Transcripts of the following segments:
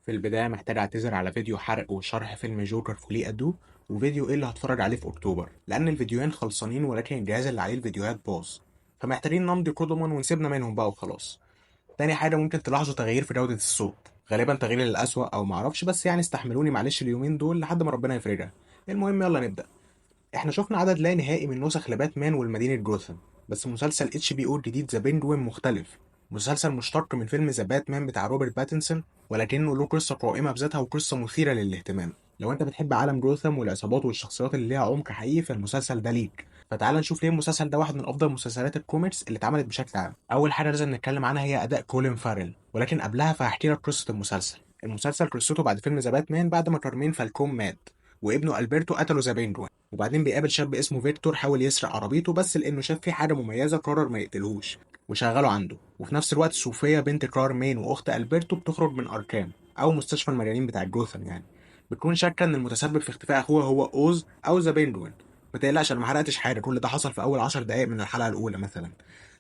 في البداية محتاج اعتذر على فيديو حرق وشرح فيلم جوكر Folie à Deux وفيديو ايه اللي هتفرج عليه في اكتوبر، لان الفيديوهين خلصانين ولكن الجهاز اللي عليه الفيديوهات باظ، فمحتاجين نمضي قدما ونسيبنا منهم بقى وخلاص. تاني حاجة ممكن تلاحظوا تغيير في جودة الصوت، غالبا تغيير للأسوأ او معرفش، بس يعني استحملوني معلش اليومين دول لحد ما ربنا يفرجها. المهم يلا نبدأ. احنا شفنا عدد لا نهائي من نسخ لباتمان والمدينة جوثام، بس مسلسل HBO الجديد The Penguin مختلف. مسلسل مشتق من فيلم The Batman بتاع روبرت باتنسون، ولكنه له قصة قائمة بذاتها وقصة مثيرة للاهتمام. لو انت بتحب عالم جوثام والعصابات والشخصيات اللي ليها عمق حقيقي فالمسلسل ده ليك. فتعال نشوف ليه المسلسل ده واحد من افضل مسلسلات الكوميكس اللي اتعملت بشكل عام. اول حاجة لازم نتكلم عنها هي اداء كولين فاريل، ولكن قبلها فهحكي لك قصة المسلسل. المسلسل قصته بعد فيلم The Batman، بعد ما كارمين فالكون مات وابنه البرتو قتله The Penguin، وبعدين بيقابل شاب اسمه فيكتور حاول يسرق عربيته، بس لانه شاف فيه حاجة مميزة قرر ما يقتلهوش وشغله عنده. وفي نفس الوقت صوفيا بنت كارمين واخت البرتو بتخرج من اركام او مستشفى المجانين بتاع جوثام، يعني بتكون شاكه ان المتسبب في اختفاء اخوها هو اوز او The Penguin. ما تقلقش انا ما حرقتش حاجة، كل ده حصل في اول 10 دقائق من الحلقة الاولى مثلا.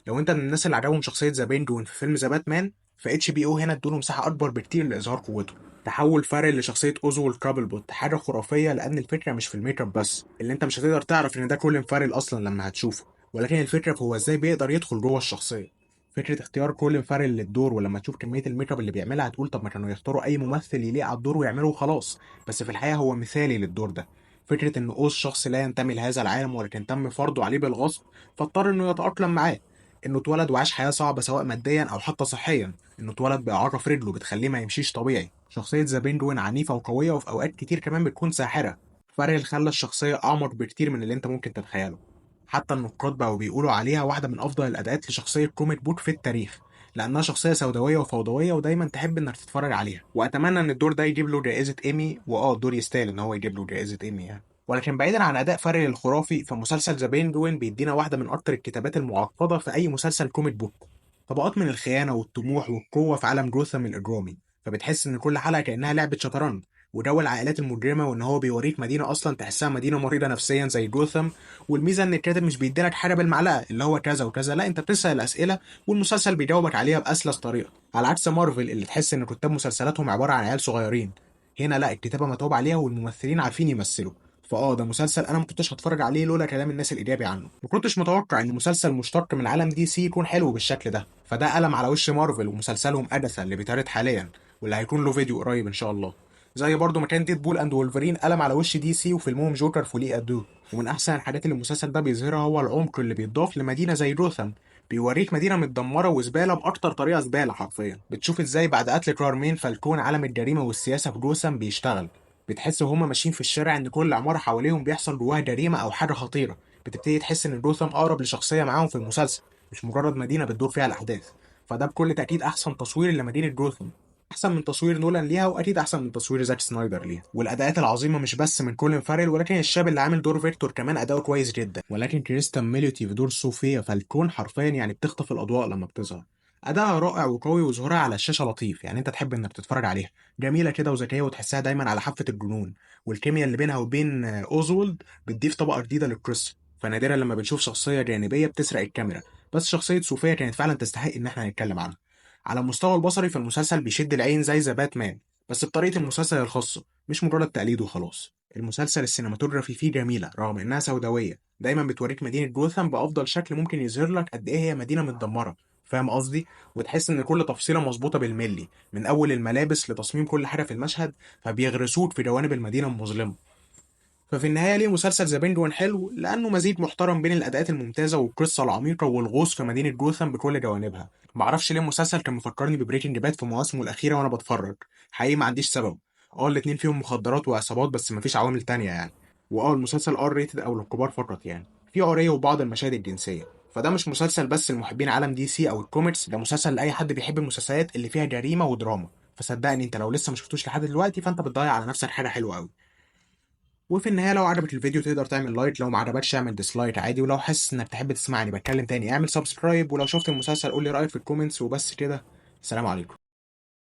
لو انت من الناس اللي عجبهم شخصية The Penguin في فيلم The Batman، ف HBO هنا ادوله مساحة اكبر بكتير لاظهار قوته. تحول فارل لشخصية اوزولد كابلبوت حاجة خرافية، لان الفكرة مش في الميك اب بس، اللي انت مش هتقدر تعرف ان ده كولين فارل اصلا لما هتشوفه، ولكن الفكرة في هو ازاي بيقدر يدخل جوه الشخصية. فكرة اختيار كولين فارل للدور، ولما تشوف كمية الميك اب اللي بيعملها هتقول طب ما كانوا يختاروا اي ممثل يليق على الدور ويعمله وخلاص، بس في الحقيقة هو مثالي للدور ده. فكرة ان اوز شخص لا ينتمي لهذا العالم ولكن تم فرضه عليه بالغصب، فاضطر انه يتاقلم معاه. انه اتولد وعاش حياة صعبة سواء ماديا او حتى صحيا، انه اتولد باعاقه في رجله بتخليه ما يمشيش طبيعي. شخصية The Penguin عنيفة وقويه، وفي اوقات كتير كمان بتكون ساحرة. فارل خلى الشخصية اعمق بكتير من اللي انت ممكن تتخيله. حتى النقاد بقوا بيقولوا عليها واحدة من افضل الاداءات لشخصية comic book في التاريخ، لانها شخصية سوداوية وفوضويه ودايما تحب انك تتفرج عليها. واتمنى ان الدور ده يجيب له جائزة ايمي، واه الدور يستاهل ان هو يجيب له جائزة ايمي يعني. ولكن بعيدا عن اداء فارل الخرافي، فمسلسل The Penguin بيدينا واحدة من اكتر الكتابات المعقدة في اي مسلسل comic book. طبقات من الخيانة والطموح والقوه في عالم جوثام الاجرامي، فبتحس ان كل حلقة كانها لعبه شطرنج، وجو العائلات المجرمة، وان هو بيوريك مدينة اصلا تحسها مدينة مريضه نفسيا زي جوثام. والميزة ان الكاتب مش بيديلك حاجة بالمعلقه اللي هو كذا وكذا، لا انت بتسال اسئلة والمسلسل بيجاوبك عليها باسلس طريقه، على عكس مارفل اللي تحس ان كتاب مسلسلاتهم عبارة عن عيال صغيرين. هنا لا، الكتابة متعوب عليها والممثلين عارفين يمثلوا. فاه ده مسلسل انا ما كنتش هتفرج عليه لولا كلام الناس الايجابي عنه. ما كنتش متوقع ان مسلسل مشتق من عالم DC يكون حلو بالشكل ده، فده قلم على وش مارفل ومسلسلهم اجاثا اللي بيتعرض حاليا واللي هيكون له فيديو قريب ان شاء الله. زي برضو ما كان Deadpool and Wolverine قلم على وش DC وفيلمهم جوكر Folie à Deux. ومن احسن الحاجات اللي المسلسل ده بيظهرها هو العمق اللي بيتضاف لمدينة زي جوثام. بيوريك مدينة متدمره وزباله باكتر طريقه زبالة حرفيا. بتشوف ازاي بعد قتل كارمين فالكون عالم الجريمة والسياسة في جوثام بيشتغل. بتحس وهما ماشيين في الشارع ان كل عمارة حواليهم بيحصل جواها جريمة او حاجة خطيرة. بتبتدي تحس ان جوثام اقرب لشخصية معاهم في المسلسل، مش مجرد مدينة بتدور فيها الاحداث. فده بكل تاكيد احسن تصوير لمدينة جوثام، احسن من تصوير نولان ليها، واكيد احسن من تصوير زاك سنايدر ليها. والاداءات العظيمة مش بس من كولين فاريل، ولكن الشاب اللي عامل دور فيكتور كمان اداؤه كويس جدا. ولكن كريستان ميليوتي في دور صوفيا فالكون حرفيا يعني بتخطف الاضواء لما بتظهر. اداءها رائع وقوي، وظهورها على الشاشة لطيف، يعني انت تحب انك تتفرج عليها. جميلة كده وذكيه، وتحسها دايما على حافة الجنون. والكيمياء اللي بينها وبين اوزولد بتضيف طبقه جديدة للقصة. فنادرا لما بنشوف شخصية جانبيه بتسرق الكاميرا، بس شخصية صوفيا كانت فعلا تستحق ان احنا نتكلم عنها. على المستوى البصري فالمسلسل بيشد العين زي The Batman، بس بطريقة المسلسل الخاصة، مش مجرد تقليد وخلاص. المسلسل ال cinematography فيه جميلة رغم انها سوداوية، دايما بتوريك مدينة جوثام بافضل شكل ممكن يظهر لك قد ايه هي مدينة متدمره، فاهم قصدي؟ وتحس ان كل تفصيله مظبوطة بالملي، من اول الملابس لتصميم كل حاجة في المشهد، فبيغرسوك في جوانب المدينة المظلمة. ففي النهاية ليه مسلسل The Penguin حلو؟ لانه مزيج محترم بين الاداءات الممتازة والقصه العميقة والغوص في مدينة جوثام بكل جوانبها. معرفش ليه المسلسل كان مفكرني ب Breaking Bad في مواسمه الاخيرة وانا بتفرج، حقيقي ما عنديش سبب. الاتنين فيهم مخدرات وعصابات، بس مفيش عوامل تانية يعني. المسلسل R rated او للكبار فقط يعني، في عريه وبعض المشاهد الجنسية. فده مش مسلسل بس لمحبين عالم DC او الكوميكس، ده مسلسل لاي حد بيحب المسلسلات اللي فيها جريمة ودراما. فصدقني انت لو لسه ما شفتوش لحد دلوقتي فانت بتضيع على نفسك حاجة حلوة قوي. وفي النهاية لو عجبك الفيديو تقدر تعمل like، لو ما عجبكش اعمل dislike عادي، ولو حاسس انك تحب تسمعني بتكلم تاني اعمل subscribe، ولو شفت المسلسل قول لي رايك في ال comments. وبس كده، سلام عليكم.